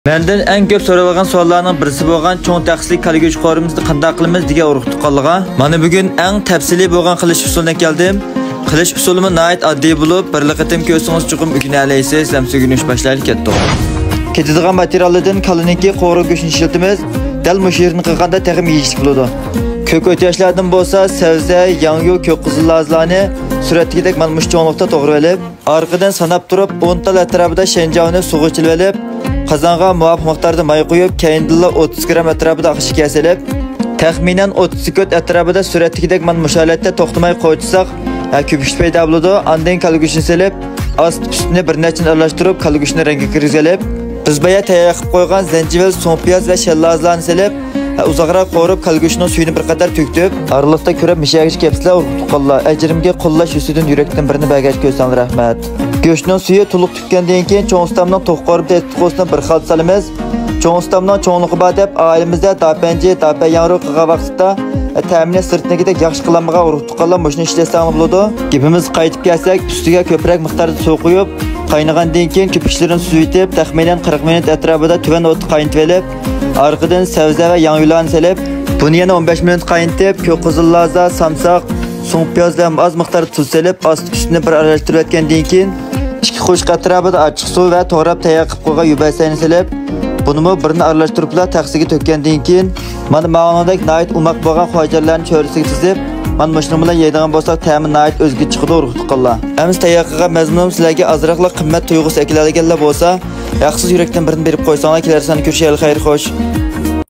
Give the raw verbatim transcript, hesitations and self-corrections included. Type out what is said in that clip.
مەندىن ئەڭ كۆپ سورالغان سوئاللارنىڭ بىرسى بولغان چوڭ تەخسىلىك كالا گۆشى قورۇمىسىنى قانداق قىلىمىز دېگەن ئۇرۇق تۇغقانلىرىغا مانا بۈگۈن ئەڭ تەپسىلىي بولغان قىلىش ئۇسۇلىنى ئەكەلدىم. قىلىش ئۇسۇلىمۇ ناھايىتى ئاددىي بولۇپ، بىرلا قېتىم كۆرسىڭىز چوقۇم ئۆگىنەلەيسىز. ئەمسە ئۆگىنىش باشلايلى، كەتتۇق. كېتىدىغان ماتېرىيالىدىن كالىنىڭكى قوۋۇرغا گۆشىنى ئىشلىتىمىز. دەل مۇشۇ يېرىنى قىلغاندا تېخىمۇ يېيىشلىك بولىدۇ. كۆك ئۆتياشلاردىن بولسا سەۋزە، ياڭيۇ، كۆك قىزىل لازىلارنى سۈرەتتىكىدەك مانا مۇشۇ چوڭلۇقتا توغرىۋېلىپ، ئارقىدىن ساناپ تۇرۇپ ئون تال ئەتراپىدا شەنجاۋنى سۇغا ئىچىلىۋېلىپ، قازانغا مۇۋاپىق مىقداردا ماي قۇيۇپ، كەينىدىنلا ئوتتۇز گرام ئەتراپىدا ئاق شېكەر سېلىپ، تەخمىنەن ئوتتۇز سېكۇنت ئەتراپىدا سۈرەتتىكىدەك مانا مۇشۇ ھالەتتە توختىماي قوچىساق، ھە، كۆپۈكۈچ پەيدا بولىدۇ. ئاندىن كالا گۆشىنى سېلىپ، ئاستا پۈستىنى بىر نەچچىنى ئارىلاشتۇرۇپ، كالا گۆشىنى رەڭگە كىرگۈزۈۋېلىپ، بىز بايا تەييار قىلىپ قويغان زەنجىۋىل، سۇڭپىياز ۋە شەللازىلارنى سېلىپ، ھە، ئۇزاقراق قورۇپ، كالا گۆشىنىڭ سۈيىنى بىر قەدەر تۆكۈپ، ئارىلىقتا كۆرۈپ مىشەگىچە كەپسىلەر ئۇرۇق تۇغقانلار. ئەجرىمگە قوللاش يۈزىسىدىن يۈرەكتىن بىرنى بەرگەچ كۆرسەڭلار رەھمەت. گۆشنىڭ سۈيى تولۇق تۈگىگەندىن كېيىن، چوڭ ئۇستامنىڭ توخۇ قورۇما تېتىتقۇسىنى بىر خالتا سالىمىز. چوڭ ئۇستامنىڭ چوڭلۇقى بار دەپ، ئائىلىمىزدە داپەنجى، داپەن ياڭرۇ قىلغان ۋاقىتتا، تەمىنى سىرتىدىكىدەك ياخشى قىلالمىغان ئۇرۇق تۇغقانلار مۇشۇنى ئىشلەتسەڭلار بولىدۇ. گېپىمىزگە قايتىپ كەلسەك، ئۈستىگە كۆپرەك مىقداردا سۇ قۇيۇپ، قاينىغاندىن كېيىن كۆپۈكلىرىنى سۈزۈۋېتىپ، تەخمىنەن قىرىق مىنۇت ئەتراپىدا تۆۋەن ئوتتا قاينىتىۋېلىپ، ئارقىدىن سەۋزە ۋە ياڭيۇلارنى سېلىپ، بۇنى يەنە ئون بەش مىنۇت قاينىتىپ، كۆك قىزىل لازا، سامساق، سۇڭپىياز ۋە ئاز مىقداردا تۇز سېلىپ، ئاستا ئۈستىنى بىر ئارىلاشتۇرۇۋەتكەندىن كېيىن، ئىككى قوشۇق ئەتراپىدا ئاچچىق سۇ ۋە توغراپ تەييار قىلىپ قويغان يۈبەسەينى سېلىپ، بۇنىمۇ بىرنى ئارىلاشتۇرۇپلا تەخسىگە تۆككەندىن كېيىن، مانا ماڭىدەك ناھايىتى ئوماق بولغان خۇاجارلارنى چۆرىسىگە تىزىپ، مانا مۇشۇنىڭ بىلەن يەيدىغان بولساق، تەمى ناھايىتى ئۆزگىچە چىقىدۇ، ئۇرۇق تۇغقانلار. ئەمىسە تەييار قىلغان مەزمۇنۇم سىلەرگە ئازراقلا قىممەت تۇيغۇسى ئەكېلەلىگەنلەر بولسا، ھەقسىز يۈرەكتىن بىرنى بېرىپ قويساڭلار، كېلەر ساندا كۆرۈشەيلى، خەير خوش.